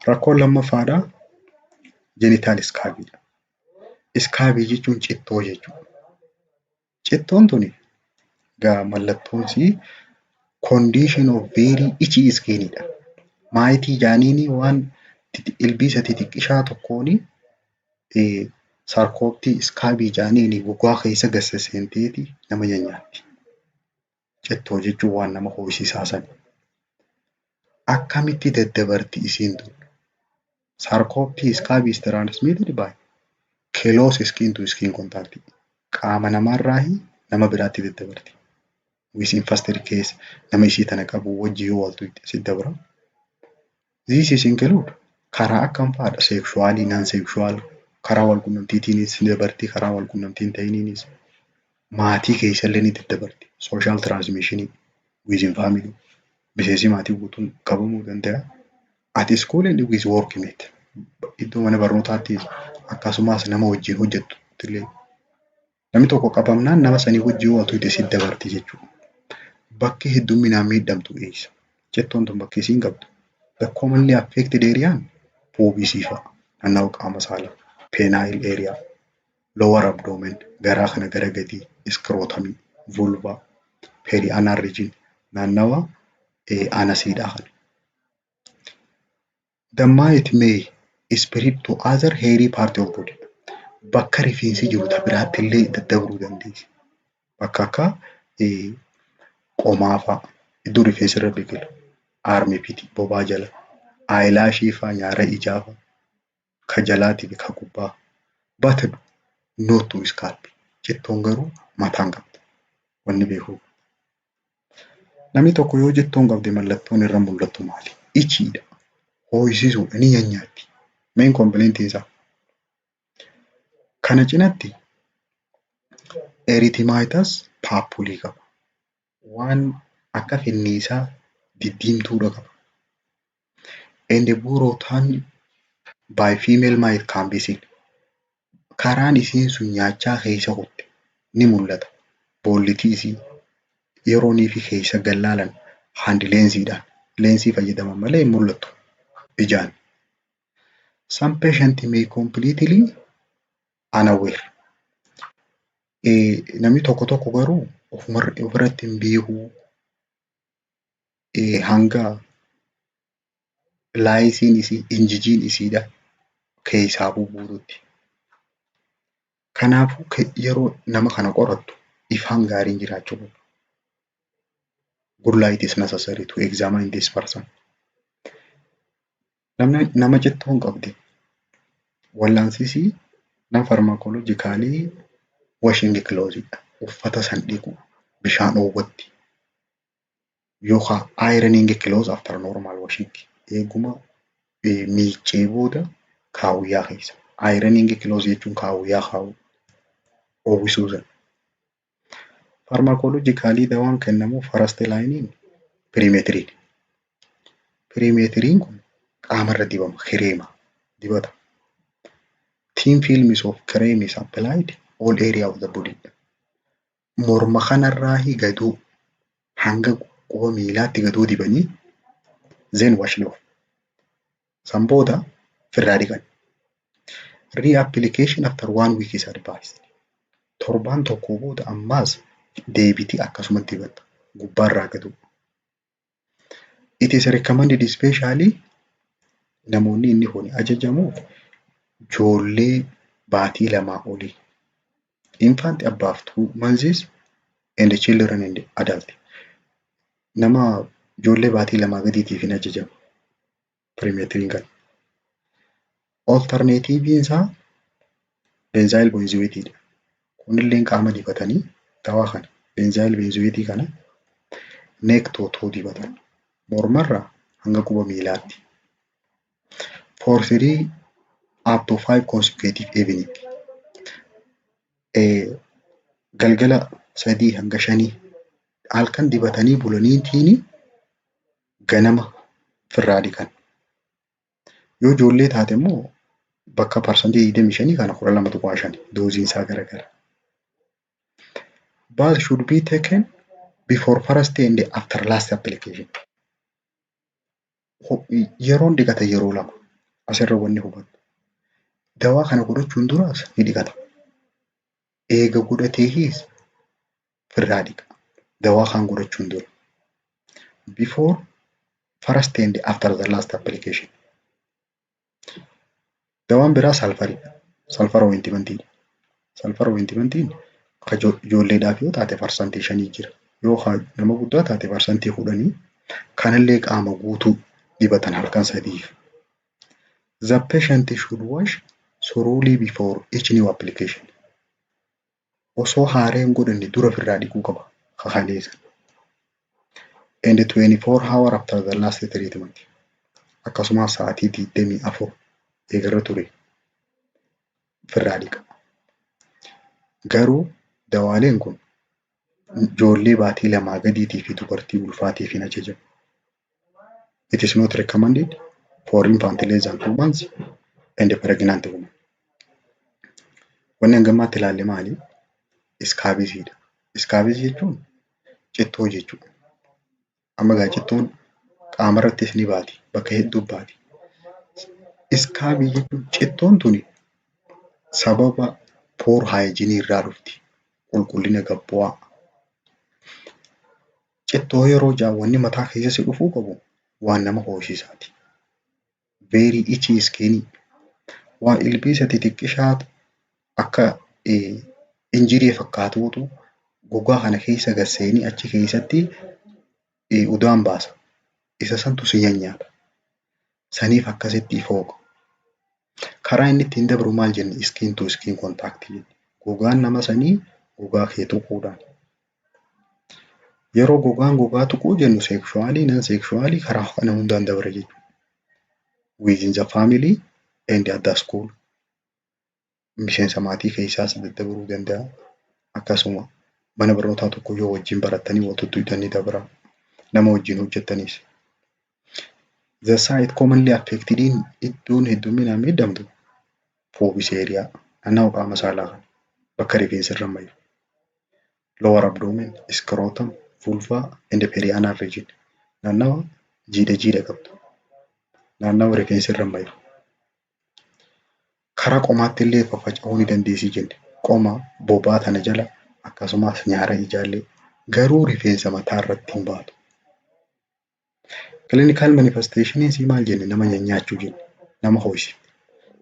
Rakkoon lammaffaadhaa genital scabiidha. Scabii jechuun cittoo jechuudha. Cittoon tuni egaa mallattoon isii condition of very itchy skinidha. Miteii jaaniini waan ilbiisa xixiqqishaa tokkooni Sarcoptes scabiei jaaniini gogaa keessa gad sesseenteeti nama nyaatti. Cittoo jechuun waan nama hoosisaa sana. Akkamitti daddabarti isiin tun? Sarcoptes scabiei is transmitted by close skin to skin contact. Qaama namaarraa nama biraatti daddabarti. With infested case, nama isii tana qabu wajji yoo wal tuqxe si dabra. This is include karaa akkam fa'aadha? Sexually, non sexual, karaa wal qunnamtiitiinis ni dabarti, karaa wal qunnamtii hin ta'iniinis, maatii keessallee ni daddabarti. Social transmission within family. Miseensi maatii guutuun qabamuu danda'a. At school and with workmate. Iddoo mana barnootaattis akkasumas nama wajjin hojjettu illee namni tokko qabamnaan nama sanii wajjin yoo wal tuqxe si dabarti jechuudha. Bakki heddumminaan miidhamtu eessa? Cittoon tun bakki isiin qabdu. The commonly affected area pubisii fa'a. Naannawa qaama saalaa. Penile area. Lower abdomen, garaa kana gara gadii, scrotumii, vulva, perianal region, naannawa anusiidhaa kana. The mite may spread to other hairy part of body. Bakka rifeensi jiru ta biraatti illee daddabruu dandeessi. Bakka akka qomaa fa'a, iddoo rifeensi irra biqilu, armpit, bobaa jala, eyelashii fa'a, nyaara ijaa fa'a, ka jalaatii fi ka gubbaa. But not to scalp. Cittoon garuu mataan qabdi. Wanni beekuu. Namni tokko yoo cittoon qabde mallattoon irra mul'attu maali? Itchydha. Hoo'isisuudha. Ni nyaanyaatti. Main complaintiin isaa. Kana cinatti erythematous papule qaba. Waan akka finniisaa diddiimtuudha qaba. And burrow by female mite can be seen. Karaan isiin sun nyaachaa keessa kutte ni mul'ata. Boollitii isii yeroo inni fi keessa gallaalan hand lensiidhaan lensii fayyadaman malee hin mul'attu ijaan. Some patient may completely unaware. Namni tokko tokko garuu ofirratti hin beekuu, hanga liceiin isii, injijiin isiidha keessaa bubuututti. Kanaafuu yeroo nama kana qorattu ifaan gaariin jiraachuu qaba. Good light is necessary to examine this person. Namni nama cittoon qabde wallaansisii non pharmacologically washing clothes, uffata san dhiqu bishaan dhoowwatti, yookaan ironing clothes after normal washing, eeguma miiccee booda kaawuyyaa keessa. Ironing clothes jechuun kaawuyyaa kaa'uu, oowwisuu sana. Pharmacologically dawaan kennamu first line permethrin. Permethrin kun qaamarra dibama, kireema dibata. Thin films of cream is applied all area of the body. Morma kanarraa gaduu hanga quba miilaatti gaduu dibanii then wash off. San booda ofirraa dhiqan. Reapplication after one week is advised. Torbaan tokko booda ammaas deebitii akkasumatti dibatta gubbaarraa gaduu. It is recommended especially, namoonni inni kun ajajamuuf ijoollee baatii 2 olii. Infant above 2 months and children and adult. Nama ijoollee baatii 2 gadiitiif hin ajajamu. Permethrin kana. Alternativeiin isaa benzyl benzoateiidha. Kunillee qaama dibatanii dawaa kana, benzyl benzoateii kana, neck to toe dibatan. Mormarraa hanga quba miilaatti. For 3 up to 5 consecutive evening. Galgala 3 hanga 5 halkan dibatanii bulaniitiin ganama ofirraa dhiqan. Yoo ijoollee taate immoo bakka 25% kana 12.5, doseiin isaa garagara. Bath should be taken before first and after last application. Yeroon dhiqatan yeroo lama. Asirra wanni hubannu, dawaa kana godhachuun duraas ni dhiqata. Eega godhateehis ofirraa dhiqa. Dawaa kan godhachuun dura. Before first and after the last application. Dawaan biraa sulfuriidha. Sulfur ointmentiidha. Sulfur ointmentiin akka ijoolleedhaaf yoo taate 5% jira. Yoo nama guddaa taate 10%, kanallee qaama guutuu dibatan halkan 3f. The patient should wash thoroughly before each new application. Osoo haaree hin godhanne dura ofirraa dhiquu qaba kakaleessa. And 24 hour after the last treatment. Akkasumas sa'aatii 24 eegarra ture ofirraa dhiqa. Garuu dawaaleen kun ijoollee baatii 2 gadiitii fi dubartii ulfaatiif hin ajajamu. It is not recommended for infant less than 2 months and pregnant women. Wanni hangammaatti ilaalle maali? Scabiesiidha. Scabies jechuun cittoo jechuudha. Amma egaa cittoon qaamarrattis ni baati. Bakka hedduu baati. Scabies jechuun cittoon tuni sababa poor hygiene irraa dhufti. Qulqullina gad bu'aa. Cittoo yeroo jedhan wanni mataa keessa si dhufuu qabu waan nama hoosisaati. Very itchy skin, waan ilbiisa xixiqqishaa akka injiree fakkaatuutu gogaa kana keessa gad seenee achi keessatti udaan baasa. Isa santu si nyaata. Saniif akkasitti fooqa. Karaa inni ittiin dabru maal jenne? Skin to skin contact jenne. Gogaan nama sanii gogaa kee tuquudhaan. Yeroo gogaan gogaa tuquu jennu sexually, non sexually, karaa kana hundaan dabra jechuudha. Within the family and at the school. Miseensa maatii keessaas daddabruu danda'a. Akkasuma mana barnootaa tokko yoo wajjin barattanii wal tuttuqxan ni dabra. Nama wajjin hojjettanis. The site commonly affected, iddoon hedduminaan miidhamtu, pubis area, naannawa qaama saalaa kana bakka rifeensi irra mayu. Lower abdomen, scrotum, vulva and perianal region. Naannawa jiidha jiidha qabdu. Naannawa rifeensi irra mayu. Karaa qomaatti illee faffaca'uu ni dandeessi jenne. Qoma bobaa tana jala, akkasumas nyaara ijaallee, garuu rifeensa mataa irratti hin baatu. Clinical manifestation isii maal jenne? Nama nyaachuu jenne, nama ho'isi.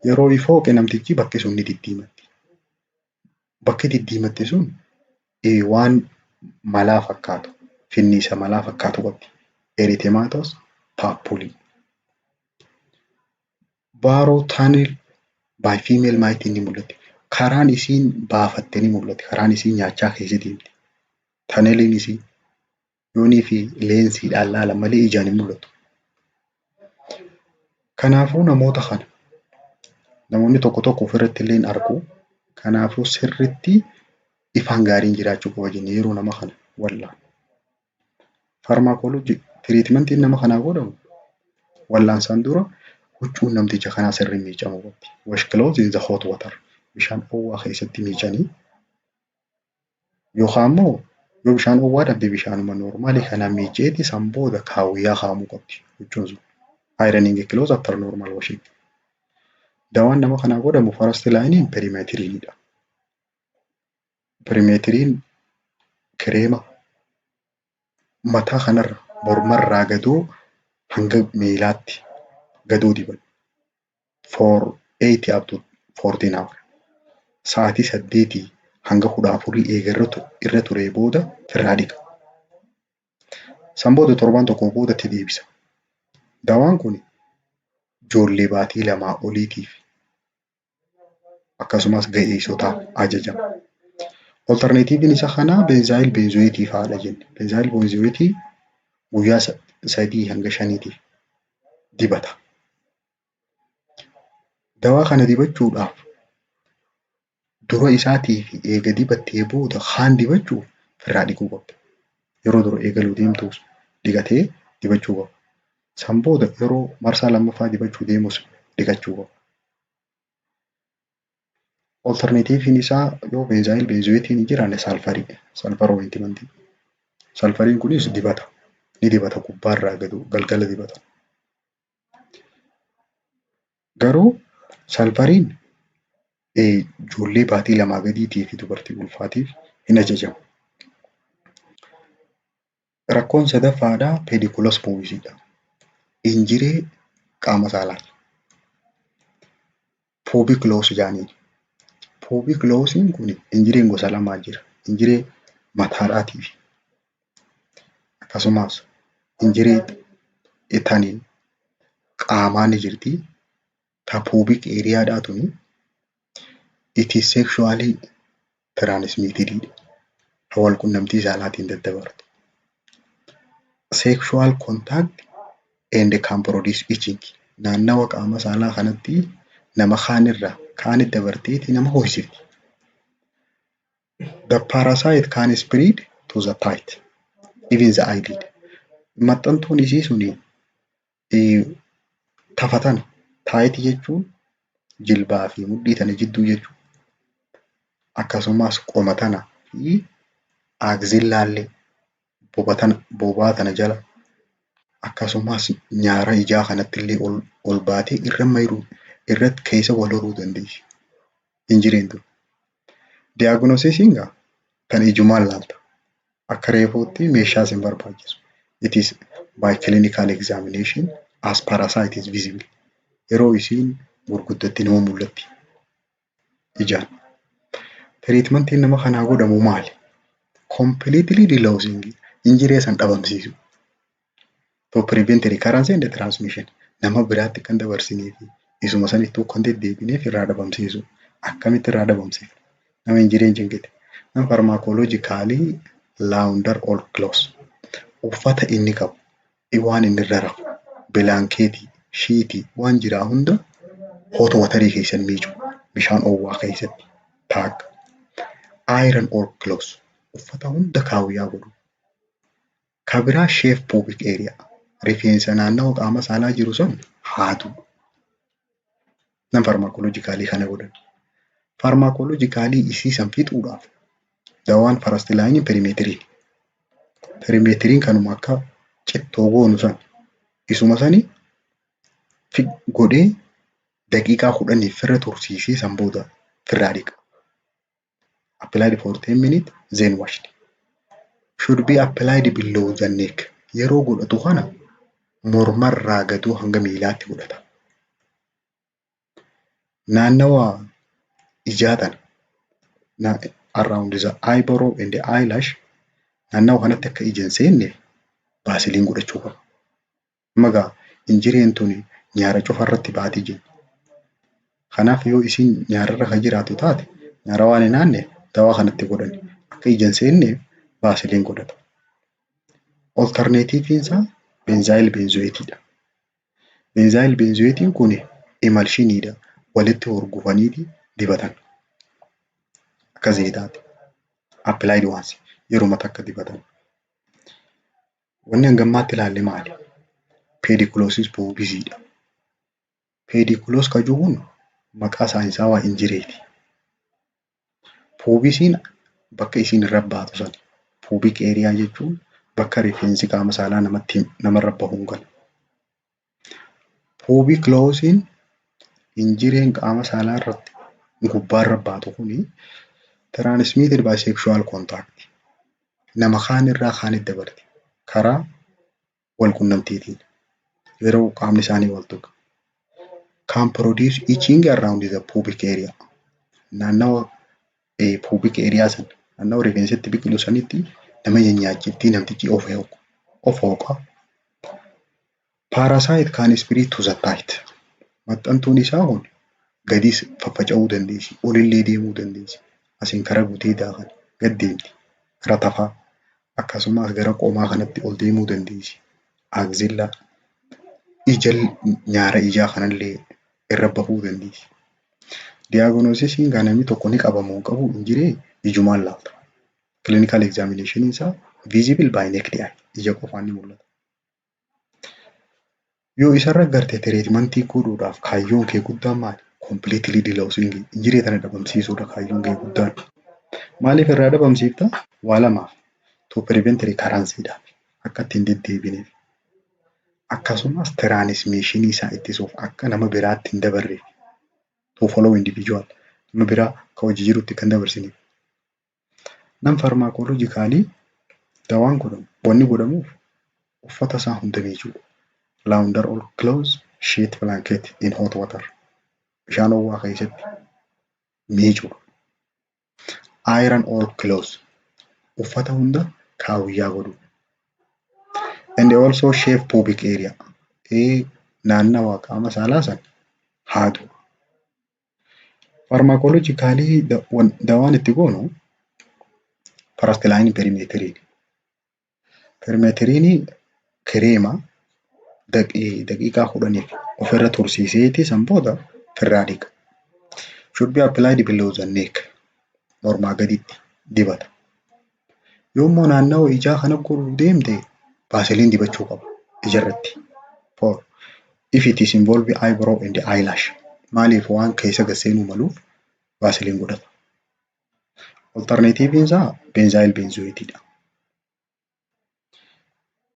Yeroo fooqe namtichi bakki sun ni diddiimatti. Bakki diddiimatte sun waan malaa fakkaatu, finniisa malaa fakkaatu qabdi. Erythematous papule. Burrow tunnel by female mite ni mul'atti. Karaan isiin baafatte ni mul'atti. Karaan isiin nyaachaa keessa deemti. Tunneliin isii yoonii fi leensiidhaan laalan malee ijaan hin mul'atu. Kanaafuu namoota kana namoonni tokko tokko ofirratti illee hin argu. Kanaafuu sirriitti ifaan gaariin jiraachuu qaba jennee yeroo nama kana wallaannu. Pharmacology treatmentiin nama kanaa godhamu, wallaansaan dura huccuun namticha kanaa sirriin miicamuu qabdi. Wash clothes in the hot water. Bishaan ho'aa keessatti miicanii, yookaan immoo yoo bishaan ho'aa dhabde bishaanuma normalii kanaan miiceeti san booda kaawuyyaa kaa'amuu qabdi huccuun sun. Ironing clothes after normal washing. Dawaan nama kanaa godhamu first line permethrinidha. Permethrin kireema mataa kanarra mormarraa gadoo hanga miilaatti gadoo diban. For 8 up to 14 hour. Sa'aatii 8 hanga 14 eega irra turee booda irraa dhiqa. San booda torbaan tokko boodatti deebisa. Dawaan kun ijoollee baatii 2 oliitiif akkasumas ga'eessotaaf ajajama. Alternativeiin isa kanaa benzyl benzoate fa'aadha jenne. Benzyl benzoate guyyaa 3 hanga 5tiif dibata. Dawaa kana dibachuudhaaf dura isaatii fi eega dibattee booda kaan dibachuuf irraa dhiquu qabda. Yeroo dura eegaluu deemtus dhiqatee dibachuu qaba. San booda yeroo marsaa lammaffaa dibachuu deemus dhiqachuu qaba. Alternativeiin isaa yoo benzyl benzoateiin hin jiraanne sulfurii, sulfur ointmentii. Sulfuriin kunis dibata. Ni dibata, gubbaarraa gadu galgala dibata. Garuu sulfuriin ijoollee baatii 2 gadiitii fi dubartii ulfaatiif hin ajajamu. Rakkoon sadaffaadhaa pediculosis pubisiidha. Injiree qaama saalaati. Pubic louse jedhaniin. Pubic louseiin kun injireen gosa lamaa jira. Injiree mataadhaatii fi akkasumas injiree taniin qaamaa ni jirti. Ta pubic areaadhaa tuni it is sexually transmitted, wal qunnamtii saalaatiin daddabartu. Sexual contact and can produce itching. Naannawa qaama saalaa kanatti nama kaanirraa kaanitti dabarteeti nama ho'isifti. The parasite can spread to the thigh, even the eyelid. Maxxantuun isii suni tafa tana, thighii jechuun jilbaa fi mudhii tana jidduu jechuudha. Akkasumas qoma tana fi axillaallee bobaa tana jala, akkasumas nyaara ijaa kanatti illee ol baatee irra mayruu irratti keessa wal horuu dandeessi. Injireen tun. Diagnosisiin gaa kan ijumaan laalta. Akka reefuutti meeshaas hin barbaachisu. It is by clinical examination as parasite is visible. Yeroo isiin gurguddatti nama mul'atti ijaan. Treatmentiin nama kanaa godhamu maali? Completely delousing, injiree san dhabamsiisu. To prevent recurrence and transmission. Nama biraatti kan dabarsinee fi isuma sanittuu kan deddeebineef irraa dhabamsiisu. Akkamitti irraa dhabamsiifna? Nama injireen jingite. Nama pharmacologically launder all clothes. Uffata inni qabu, waan inni irra rafu, blanketii, sheetii, waan jiraa hunda hot waterii keessan miicu, bishaan oowwaa keessatti taakka. Iron all clothes, uffata hunda kaawuyyaa godhu. Ka biraa shave pubic area, rifeensa naannawa qaama saalaa jiru sun haadu. Non pharmacologicalii kana godhan. Pharmacologicalii isii san fixuudhaaf dawaan first lineii permethrin. Permethrin kanuma akka cittoo goonu san isuma sani godhee daqiiqaa 10f irra tursiisee san booda firraa dhiqa. Applied for 10 minutes, then washed. Should be applied below the neck. Yeroo godhatu kana mormarraa gaduu hanga miilaatti godhata. Naannawa ijaa tana, around the eyebrow and the eyelash, naannawa kanatti akka ija hin seenne Vaseline godhachuu qaba. Amma egaa injireen tuni nyaara cufarratti baatii jenna. Kanaaf yoo isiin nyaararra kan jiraattu taate, nyaara waan hin naanneef dawaa kanatti godhan, akka ija hin seenneef Vaseline godhata. Alternativeiin isaa benzyl benzoateiidha. Benzyl benzoateiin kun emulsioniidha. Walitti hurgufaniiti dibatan. Akka zayitaatti. Applied once, yeruma takka dibatan. Wanni hangammaatti ilaalle maali? Pediculosis pubisiidha. Pediculosis kan jennuun maqaa saayinsaawaa injireeti. Pubisiin bakka isiin irra baatu sana. Pubic area jechuun bakka rifeensi qaama saalaa namatti namarra bahuun kana. Pubic louseiin, injireen qaama saalaa irratti gubbaarra baatu kuni, transmitted by sexual contact. Nama kaan irraa kaanitti dabarti. Karaa wal qunnamtiitiin yeroo qaamni isaanii wal tuqe. Can produce itching around the pubic area. Naannawa pubic area sana, naannawa rifeensitti biqilu sanitti nama nyaachiftii, namtichi of hooqa. Parasite can spread to the thigh. Maxxantuun isaa kun gadis faffaca'uu dandeessi. Olillee deemuu dandeessi. Asiin karaa gudeedaa kana gad deemti. Gara tafaa akkasumas gara qomaa kanatti ol deemuu dandeessi. Axilla, ija, nyaara ijaa kanallee irra bahuu dandeessi. Diagnosisiin gaa namni tokko ni qabamoo hin qabu hin jiree ijumaan laalta. Clinical examination isaa visible by naked eye, ija qofaan ni mul'ata. Yoo isarra garte treatmentii godhuudhaaf kaayyoon kee guddaan maali? Completely delousing, injiree tana dhabamsiisuudha kaayyoon kee guddaan. Maaliif irraa dhabamsiifta? Waa lamaaf. To prevent recurrence, akka ittiin deddeebineef. Akkasumas transmissionii isaa ittisuuf, akka nama biraatti hin dabarreef, to follow individual, nama biraa akka hojii jirutti kan dabarsiniif. Non pharmacologicalii dawaan godhamu, wanni godhamuuf uffata isaa hunda miicuu. Launder all clothes, sheet, blanket in hot water. Bishaan ho'aa keessatti miicuudha. Iron all clothes, uffata hunda kaawuyyaa godhuu. And also shave pubic area. Naannawa qaama saalaa sana haadu. Pharmacologicalii dawaan itti goonu first line permethrin. Permethrin kireema daqiiqaa 10f ofirra tursiiseeti san booda ofirraa dhiqa. Should be applied below the neck. Mormaa gaditti dibata. Yoommoo naannawa ijaa kana godhuuf deemte, Vaseline dibachuu qaba ijarratti. For if it is involve eyebrow and eyelash. Maaliif? Waan keessa gad seenuu maluuf Vaseline godhata. Alternativeiin isaa benzyl benzoateiidha.